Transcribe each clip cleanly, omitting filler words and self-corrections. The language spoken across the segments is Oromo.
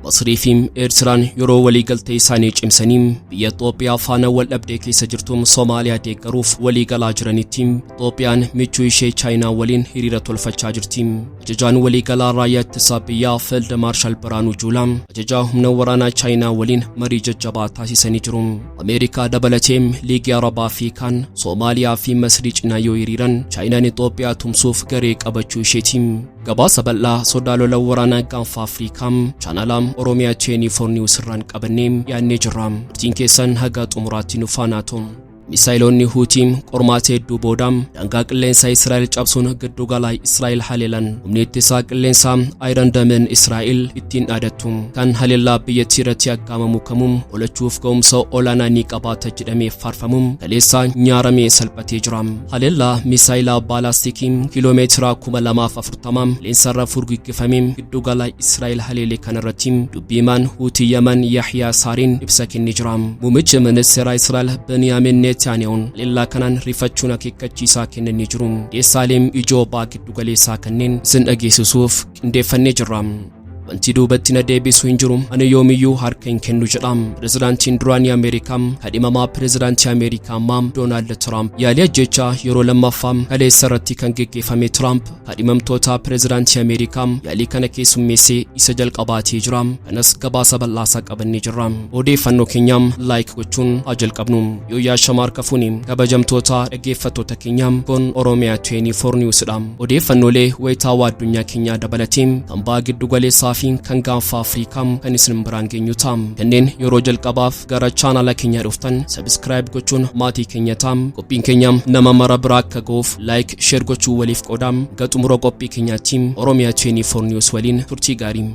Masrii fi Eertiraan yeroo waliigaltee isaanii cimsanii biyya Itoophiyaa faana wal dhabdee keessa jirtu Soomaaliyaa deeggaruuf waliigalaa jiranitti, Itoophiyaan michuu ishee Chaayinaa waliin hiriira tolfachaa jirti. Ajajaan waliigalaa raayyaa ittisaa biyyaa Fiild Maarshaal Biraanuu Juulaa ajajaa humna waraanaa Chaayinaa waliin marii jajjabaa taasisanii jiru. Ameerikaa dabalatee Liigii Arabaa fi kaan Soomaaliyaa fi Masrii cinaa yoo hiriiran, Chaayinaan Itoophiyaa tumsuuf garee qabachuu isheeti. Gabaasa bal'aa sodaa lola waraanaa gaanfa Afrikaa chaanala Oromiyaa 24 News irraan qabannee dhiyaannee jirra. Turtiin keessan haga xumuraatti nu faana ta'u. Misaayiloonni Huutii qormaata hedduu booda daangaa qilleensaa Israa'el cabsuun giddugala Israa'el haleelan. Humni ittisaa qilleensaa Iron Dome Israa'el ittiin dhaadattu kan haleellaa biyyattii irratti aggaamamu kamuu qolachuuf ga'umsa olaanaa ni qabaata jedhamee faarfamu kaleessa nyaaramee salphatee jira. Haleellaa misaayilaa baalaastikii kiiloomeetira 2040 qilleensarra furguggifamee giddugala Israa'el haleele kanarratti dubbiimaan Huutii Yaman Yahyaa Saariin ibsa kennee jira. Muummichi ministeera Israa'el Beniyaamin Netanyahuun haleellaa kanaan rifachuun akeekkachiisaa kennanii jiru. Odeessaalee ijoo ba'aa giddugaleessaa kanneen isin dhageessisuuf qindeeffannee jirra. Wanti duubatti na deebisu hin jiru, ani yoomiyyuu harka hin kennu jedha. Pirezidaantiin duraanii Ameerikaa, kadhimamaa pirezidaantii Ameerikaa ammaa Doonaald Tiraamp. Yaalii ajjechaa yeroo lammaffaa kaleessa irratti kan geggeeffame Tiraamp kadhimamtoota pirezidaantii Ameerikaa yaalii kana keessummeessee isa jalqabaatee jira. Kanas gabaasa bal'aasaa qabannee jirra. Odeeffannoo keenyaa like gochuun haa jalqabnu. Yoo yaashama harka fuuni kabajamtoota dhaggeeffattoota keenyaa, kun Oromiyaa 24 Newsdha. Odeeffannoolee wayitaawaa addunyaa keenyaa dabalatee kan baha giddu galeessaa fi kan gaanfa Afrikaa kan isin biraan geenyu ta'a. Kanneen yeroo jalqabaaf gara chaanala keenyaa dhuftan subscribe gochuun maatii keenya ta'a. Qophiin keenya nama mara biraa akka ga'uuf like, share gochuu waliif qooda. Ga xumura qophii keenyaatti Oromiyaa 24 News waliin turtii gaarii.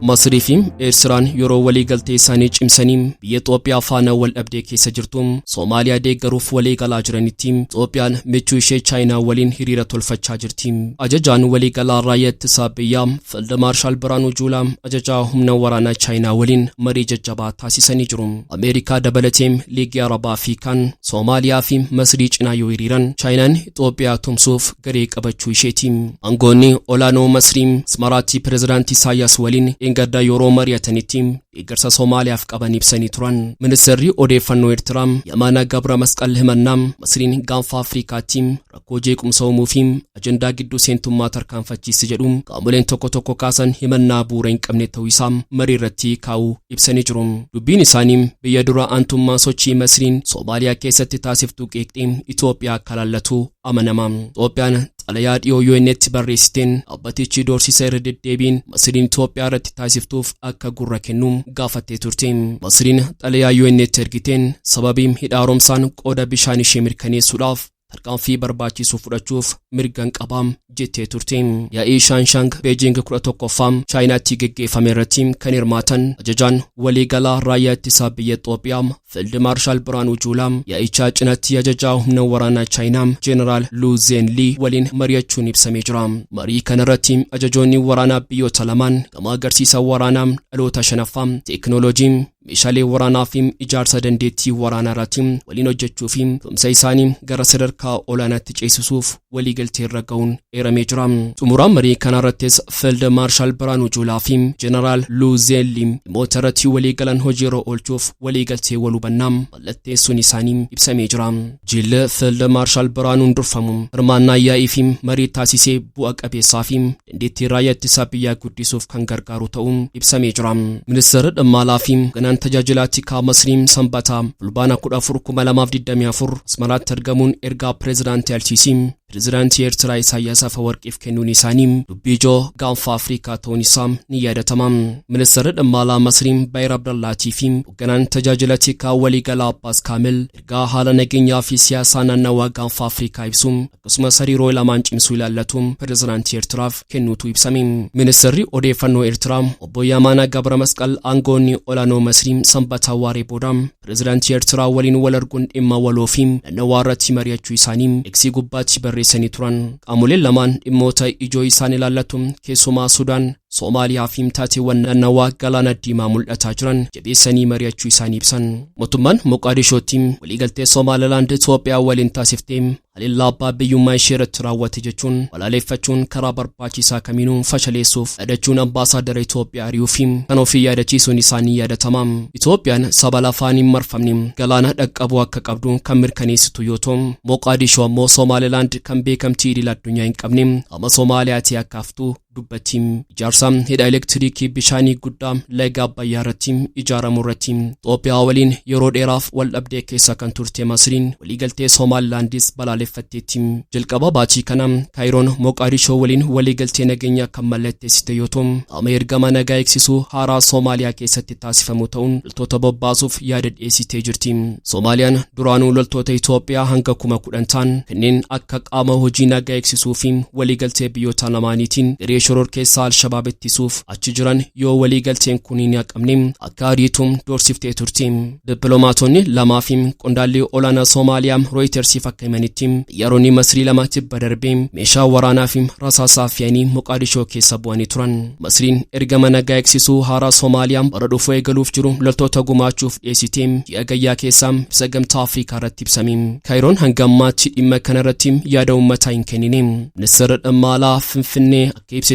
Masrii fi Eertiraan yeroo waliigaltee isaanii cimsanii biyya Itoophiyaa faana wal dhabdee keessa jirtu Soomaaliyaa deeggaruuf waliigalaa jiranitti, Itoophiyaan michuu ishee Chaayinaa waliin hiriira tolfachaa jirti. Ajajaan waliigalaa raayyaa ittisaa biyyaa Fiild Maarshaal Biraanuu Juulaa ajajaa humna waraanaa Chaayinaa waliin marii jajjabaa taasisanii jiru. Ameerikaa dabalatee Liigii Arabaa fi kaan Soomaaliyaa fi Masrii cinaa yoo hiriiran, Chaayinaan Itoophiyaa tumsuuf garee qabachuu isheeti. Aangoonni olaanoo Masrii Asmaraatti pirezidaantii Isaayyaas waliin dheengadda yeroo mari'atanitti deeggarsa Soomaaliyaaf qaban ibsanii turan. Ministeerri odeeffannoo Eertiraa Yamaana Gabra Masqal himannaa Masriin gaanfa Afrikaatti rakkoo jeequmsa uumuu fi ajandaa gidduu seentummaa tarkaanfachiisti jedhu qaamoleen tokko tokko kaasan himannaa bu'uura hin qabne ta'uu isaa marii irratti kaa'uu ibsanii jiru. Dubbiin isaanii biyya dura aantummaa sochii Masriin Soomaaliyaa keessatti taasiftu qeeqxee Itoophiyaa akka laallatu amanama. Itoophiyaan xalayaa dhiyoo UN'tti barreessiteen dhaabbatichi doorsisa irra deddeebiin Masriin Itoophiyaa irratti taasiftuuf akka gurra kennu gaafattee turte. Masriin xalayaa UN'tti ergiteen sababii hidha haaromsaan qooda bishaan ishee mirkaneessuudhaaf tarkaanfii barbaachisu fudhachuuf mirgan qabaam jettee turte. Yaa'ii Shaanshaang Beejing 11ffaa Chaayinaatti geggeeffame irratti kan hirmaatan ajajaan waliigalaa raayyaa ittisaa biyya Itoophiyaa Fiild Maarshaal Biraanuu Juulaa yaa'ichaa cinatti ajajaa humna waraanaa Chaayinaa Jeeneraal Luu Zeenlii waliin mari'achuun ibsamee jira. Marii kanarratti ajajoonni waraanaa biyyoota lamaan gama agarsiisa waraanaa dhaloota shanaffaa, teekinooloojii, meeshaalee waraanaa fi ijaarsa dandeettii waraanaa irratti waliin hojjechuu fi tumsa isaanii gara sadarkaa olaanaatti ceesisuuf waliigaltee irra ga'uun eeramee jira. Xumura marii kanarrattis Fiild Maarshaal Biraanuu Juulaa fi Jeneraal Luu Zeenlii dhimmoota irratti waliigalan hojiirra oolchuuf waliigaltee wal hubannaa mallatteessuun isaanii ibsamee jira. Jilli Fiild Maarshaal Biraanuun durfamu hirmaannaa yaa'ii fi marii taasisee bu'a qabeessaa fi dandeettii raayyaa ittisaa biyyaa guddisuuf kan gargaaru ta'uun ibsamee jira. Ministeerri dhimma alaa fi hoogganaan tajaajilaa tikaa Masrii Sanbataa Fulbaana 14 2024 Asmaraatti argamuun ergaa pirezidaantii Alsiisii pirezidaantii Eertiraa Isaayyaas Afawarqiif kennuun isaanii dubbii ijoo gaanfa Afrikaa ta'uun isaa ni yaadatama. Ministeerri dhimma alaa Masrii Baayir Abdallaatii fi hoogganaan tajaajila tikaa waliigalaa Abbaas Kaamil ergaa haala nageenyaa fi siyaasaa naannawaa gaanfa Afrikaa ibsuun akkasumas hariiroo lamaan cimsuu ilaallatu pirezidaantii Eertiraaf kennuutu ibsame. Ministeerri odeeffannoo Eertiraa obbo Yamaana Gabra Masqal aangoonni olaanoo Masrii Sanbataa waaree booda pirezidaantii Eertiraa waliin wal arguun dhimma waloo fi naannawaa irratti mari'achuu isaanii X gubbaatti barreessanii turan. Qaamoleen lamaan dhimmoota ijoo isaan ilaallatu keessumaa Sudaan, Soomaaliyaa fi taateewwan naannawaa Galaana Diimaa mul'ataa jiran jabeessanii mari'achuu isaanii ibsan. Mootummaan Moqaadishootti waliigaltee Somaalilaand Itoophiyaa waliin taasiftee haleellaa abbaa biyyummaa ishee irratti raawwate jechuun balaaleffachuun karaa barbaachisaa kamiinuu fashaleessuuf dhaadachuun ambaasaadara Itoophiyaa ari'uu fi kan ofii yaadachiisuun isaanii yaadatama. Itoophiyaan saba lafaan hin marfamne galaana dhaqqabuu akka qabdu kan mirkaneessitu yoo ta'u, Moqaadishoo ammoo Somaalilaand kan beekamtii idil addunyaa hin qabne amma Somaaliyaatti akka haftu dubbatti. Ijaarsa hidha elektiriikii bishaanii guddaa laga Abbayyaa irratti ijaaramu irratti Itoophiyaa waliin yeroo dheeraaf wal dhabdee keessa kan turte Masriin waliigaltee Somaalilaandis balaaleffatteetti. Jalqaba baatii kana Kaayiroon Moqaadishoo waliin waliigaltee nageenyaa kan mallatteessite yoo ta'u, qaama ergama nagaa eegsisuu haaraa Soomaaliyaa keessatti taasifamu ta'uun loltoota bobbaasuuf yaada dhiyeessitee jirti. Soomaaliyaan duraanuu loltoota Itoophiyaa hanga 10,000 ta'an kanneen akka qaama hojii nagaa eegsisuu fi waliigaltee biyyoota lamaaniitiin garee shororkeessaa Alshabaab ittisuuf achi jiran yoo waliigalteen kun hin haqamne akka ariituun doorsiftee turte. Dippiloomaatonni lamaa fi qondaalli olaanaa Soomaaliyaa Rooyitersiif akka himanitti xiyyaaronni Masrii lama tibba darbee meeshaa waraanaa fi rasaasaa fe'anii Moqaadishoo keessa bu'anii turan. Masriin ergama nagaa eegsisuu haaraa Soomaaliyaa bara dhufu eegaluuf jiru loltoota gumaachuuf dhiyeessitee ji'a gayyaa keessaa ibsa Gamtaa Afrikaa irratti ibsame. Kaayiroon hanga ammaatti dhimma kanarratti yaada uummataa hin kennine. Ministeerri dhimma alaa Finfinnee akka ibsetti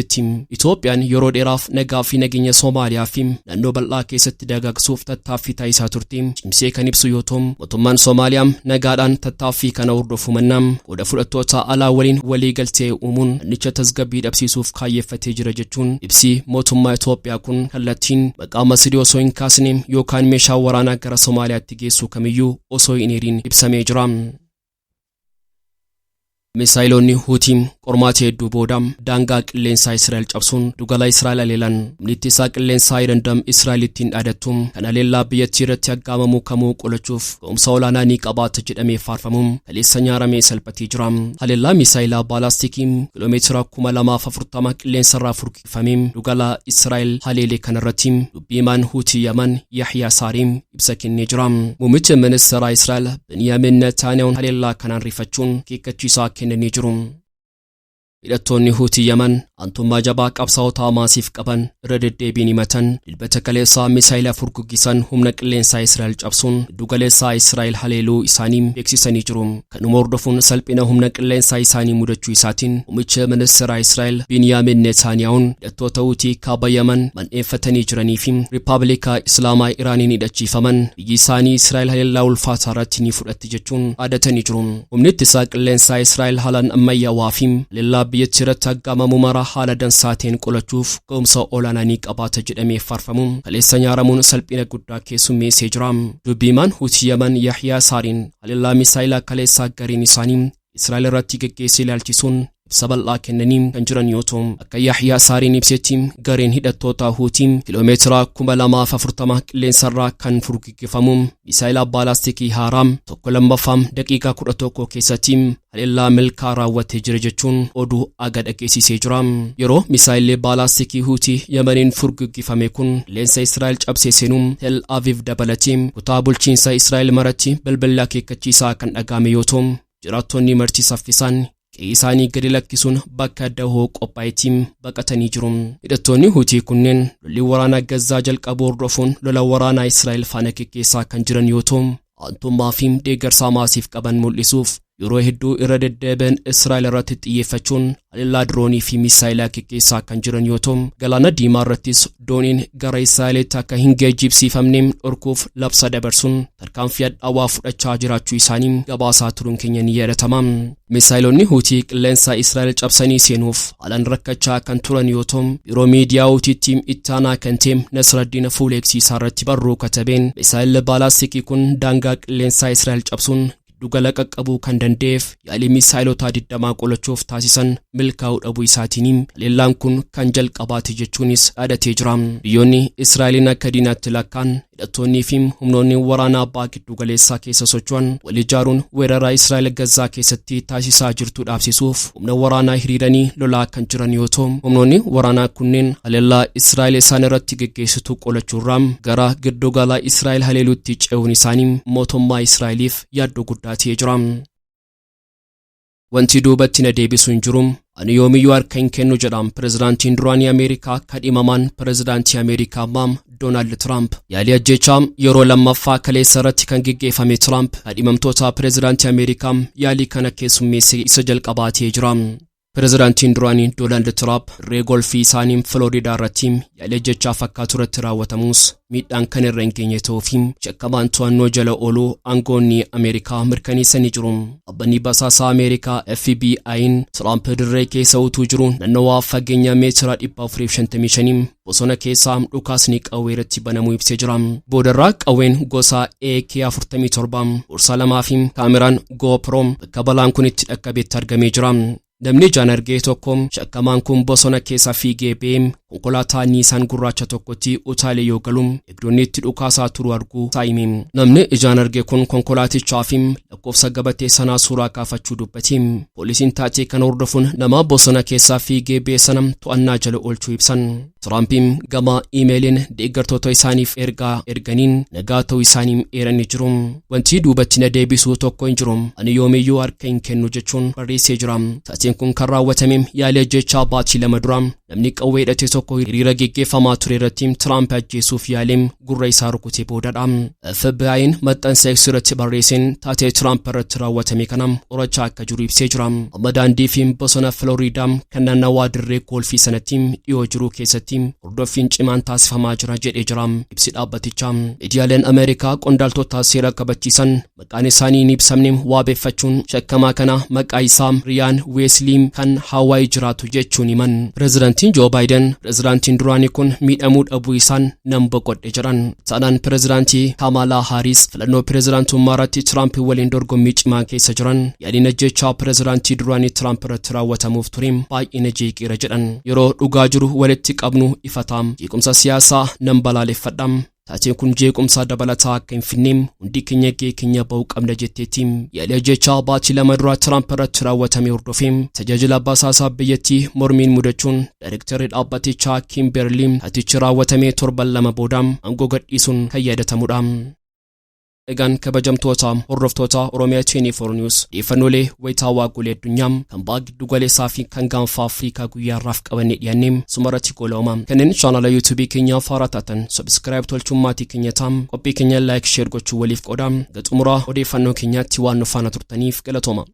Itoophiyaan yeroo dheeraaf nagaa fi nageenya Soomaaliyaa fi naannoo bal'aa keessatti dagaagsuuf tattaaffii taasisaa turte cimsee kan ibsu yoo ta'u, mootummaan Soomaaliyaa nagaadhaan tattaaffii kana hordofuu mannaa qooda fudhattoota alaa waliin waliigaltee uumuun naannicha tasgabbii dhabsiisuuf kaayyeeffatee jira jechuun ibsi mootummaa Itoophiyaa kun kallattiin maqaa Masrii osoo hin kaasne yookaan meeshaa waraanaa gara Somaaliyaatti geessuu kamiyyuu osoo hin eeriin ibsamee jira. Misaayilonni Huutii qormaata hedduu booda daangaa qilleensaa Israa'el cabsuun dugala Israa'el haleelan. Humni ittisaa qilleensaa Iron Dome Israa'el ittiin dhaadattu kan haleellaa biyyattii irratti aggaamamuu kamuu qolachuuf ga'umsa olaanaa ni qabaata jedhamee faarfamu kaleessa nyaaramee salphatee jira. Haleellaa misaayilaa baalaastikii kiiloomeetira 2040 qilleensarraa furgugifamee dugala Israa'el haleele kanarratti dubbii himaan Huutii Yaman Yahyaa Saariim ibsa kennee jira. Muummichi ministeeraa Israa'el Beniyaamin Netanyahuun haleellaa kanaan rifachuun akeekkachiisaa kennanii jiru. Hidhattoonni Huutii Yaman aantummaa jabaa qabsaa'ota Hamaasiif qaban irra deddeebiin himatan Dilbata kaleessaa misaayila furguggisan humna qilleensaa Israa'el cabsuun giddugaleessaa Israa'el haleeluu isaanii beeksisanii jiru. Kanuma hordofuun salphina humna qilleensaa isaanii mudachuu isaatiin muummicha ministeeraa Israa'el Biniyaamin Netanyahuun hidhattoota Huutii kaaba Yaman mandheeffatanii jiranii fi Riippaabilika Islaamaa Iraaniin hidhachiifaman biyyi isaanii Israa'el haleellaa ulfaataa irratti ni fudhatti jechuun dhaadatanii jiru. Humni ittisaa qilleensaa Israa'el haalaan ammayyaawaa fi haleellaa biyyattii irratti aggaamamu mara haala dansaa ta'een qolachuuf ga'umsa olaanaa ni qabaata jedhamee faarfamu kaleessa nyaaramuun salphina guddaa keessummeessee jira. Dubbii himaan Huutii Yaman Yahyaa Saariin haleellaa misaayilaa kaleessaa gareen isaanii Israa'el irratti geggeessee ilaalchisuun ibsa bal'aa kennanii kan jiran yoo ta'u, akka Yahyaa Saariin ibsetti gareen hidhattoota Huutii kiiloomeetira 2040 qilleensarraa kan furguggifamu misaayila baalaastikii haaraa tokko lammaffaa daqiiqaa 11 keessatti haleellaa milkaa raawwatee jira jechuun oduu aga dhageessisee jira. Yeroo misaayilli baalaastikii Huutii Yamaniin furguggifame kun qilleensa Israa'el cabsee seenuun Tel Aviv dabalatee kutaa bulchiinsa Israa'el maratti bilbilli akeekkachiisaa kan dhaga'ame yoo ta'u, jiraattonni marti saffisaan qe'ee isaanii gadi lakkisuun bakka dahoo qophaa'etti baqatanii jiru. Hidhattoonni Huutii kunneen lolli waraanaa Gazzaa jalqabuu hordofuun lola waraanaa Israa'el faana geggeessaa kan jiran yoo ta'u, aantummaa fi deeggarsa Hamaasiif qaban mul'isuuf yeroo hedduu irra deddeebiin Israa'el irratti xiyyeeffachuun haleellaa diroonii fi misaayilaa geggeessaa kan jiran yoo ta'u, Galaana Diimaa irrattis dooniin gara Israa'elitti akka hin geejjibsiifamne dhorkuuf labsa dabarsuun tarkaanfii hadhaawaa fudhachaa jiraachuu isaanii gabaasaa turuun keenya ni yaadatama. Misaayilonni Huutii qilleensa Israa'el cabsanii seenuuf haalaan rakkachaa kan turan yoo ta'u, biiroo miidiyaa Huutiitti itti aanaa kan ta'e Nasraddiin Fuuleeksiisaa irratti barruu katabeen misaayilli baalaastikii kun daangaa qilleensaa Israa'el cabsuun giddugala qaqqabuu kan danda'eef yaalii misaayilota 20 qolachuuf taasisan milkaa'uu dhabuu isaatiin haleellaan kun kan jalqabaati jechuunis dhaadatee jira. Biyyoonni Israa'eliin akka diinaatti lakkaan hidhattoonnii fi humnoonni waraanaa abbaa giddugaleessaa keessa socho'an wal ijaaruun weerara Israa'el Gazzaa keessatti taasisaa jirtu dhaabsisuuf humna waraanaa hiriiranii lolaa kan jiran yoo ta'u, humnoonni waraanaa kunneen haleellaa Israa'el isaan irratti geggeessitu qolachuurraa gara giddugala Israa'el haleeluutti ce'uun isaanii mootummaa Israa'eliif yaaddoo guddaa ta'ee jira. Wanti duubatti na deebisu hin jiru. Ani yoomiyyuu harka hin kennu jedha pirezidaantiin duraanii Ameerikaa kadhimamaan pirezidaantii Ameerikaa ammaa Doonaald Tiraamp. Yaalii ajjechaa yeroo lammaffaa kaleessa irratti kan geggeeffame Tiraamp kadhimamtoota pirezidaantii Ameerikaa yaalii kana keessummeesse isa jalqabaa ta'ee jira. Pirezidaantiin duraanii Doonaald Tiraamp dirree golfii isaanii Filooriidaa irratti yaalii ajjechaa fakkaatu irratti raawwatamus miidhaan kan irra hin geenye ta'uu fi shakkamaan to'annoo jala ooluu aangoonni Ameerikaa mirkaneessanii jiru. Dhaabbanni basaasaa Ameerikaa FBI'n Tiraamp dirree keessa utuu jiru naannawaa fageenya meetira 455 bosona keessaa dhukaasni qawwee irratti banamuu ibsee jira. Boodarraa qawween gosa AK-47, boorsaa lamaa fi kaameraan GoPro bakka balaan kun itti dhaqqabetti argamee jira. Namni ijaan argee tokko shakkamaan kun bosona keessa fiigee ba'ee konkolaataa Niisaan gurraacha tokkotti utaalee yoo galu eegdonni itti dhukaasaa turuu arguu isaa hime. Namni ijaan arge kun konkolaatichaa fi lakkoofsa gabatee sanaa suuraa kaafachuu dubbate. Poolisiin taatee kana hordofuun nama bosona keessaa fiigee ba'e sana to'annaa jala oolchuu ibsan. Tiraampiin gama iimeeliin deeggartoota isaaniif ergaa erganiin nagaa ta'uu isaanii eeranii jiru. Wanti duubatti na deebisuu tokko hin jiru. Ani yoomiyyuu harka hin kennu jechuun barreessee jira. Taateen kun kan raawwatame yaalii ajjechaa baatii 2 dura namni qawwee hidhate tokko hiriira geggeeffamaa ture irratti Tiraamp ajjeesuuf yaalee gurra isaa rukutee boodadha. FBI'n maxxansa X irratti barreesseen taatee Tiraamp irratti raawwatame kana qorachaa akka jiru ibsee jira. Amma daandii fi bosona Filooriidaa kan naannawaa dirree golfii sanatti dhiyoo jiru keessatti hordoffiin cimaan taasifamaa jira jedhee jira ibsi dhaabbatichaa. Miidiyaaleen Ameerikaa qondaaltota seera kabachiisan maqaan isaanii hin ibsamne waabeeffachuun shakkamaa kana maqaa isaa Riyaan Weesliim kan Hawaii jiraatu jechuun himan. Pirezidaantiin Joo Baayiden pirezidaantiin duraanii kun miidhamuu dhabuu isaan nan boqodhe jedhan. Taanaan pirezidaantii Kamalaa Haaris filannoo pirezidaantummaa irratti Tiraamp waliin dorgommii cimaa keessa jiran yaaliin ajjechaa pirezidaantii duraanii Tiraamp irratti raawwatamuuf ture baay'ee na jeeqeera jedhan. Yeroo dhugaa jiru walitti qabnu ifataa, jeequmsa siyaasaa nan balaaleffadha. Taateen kun jeequmsa dabalataa akka hin finne hundi keenya gahee keenya ba'uu qabna jetteetti. Yaalii ajjechaa baatii 2 dura Tiraamp irratti raawwatame hordofee tajaajila basaasaa biyyattii mormiin mudachuun daayirektarri dhaabbatichaa Kimberlii taatichi raawwatame torban 2 booda aangoo gadhiisuun kan yaadatamudha. Egaan kabajamtoota hordoftoota Oromiyaa 24 News, odeeffannoolee wayitaawaa golee addunyaa kan ba'a giddu galeessaa fi kan gaanfa Afrikaa guyyaa irraaf qabannee dhiyaanne sumarratti goolabama. Kanneen chaanala YouTubeii keenyaa faaraa taatan subscribe tolchuun maatii keenya ta'a. Qophii keenya like, share gochuu waliif qooda. Hanga xumuraa odeeffannoo keenyaatti waan nu faana turtaniif galatooma.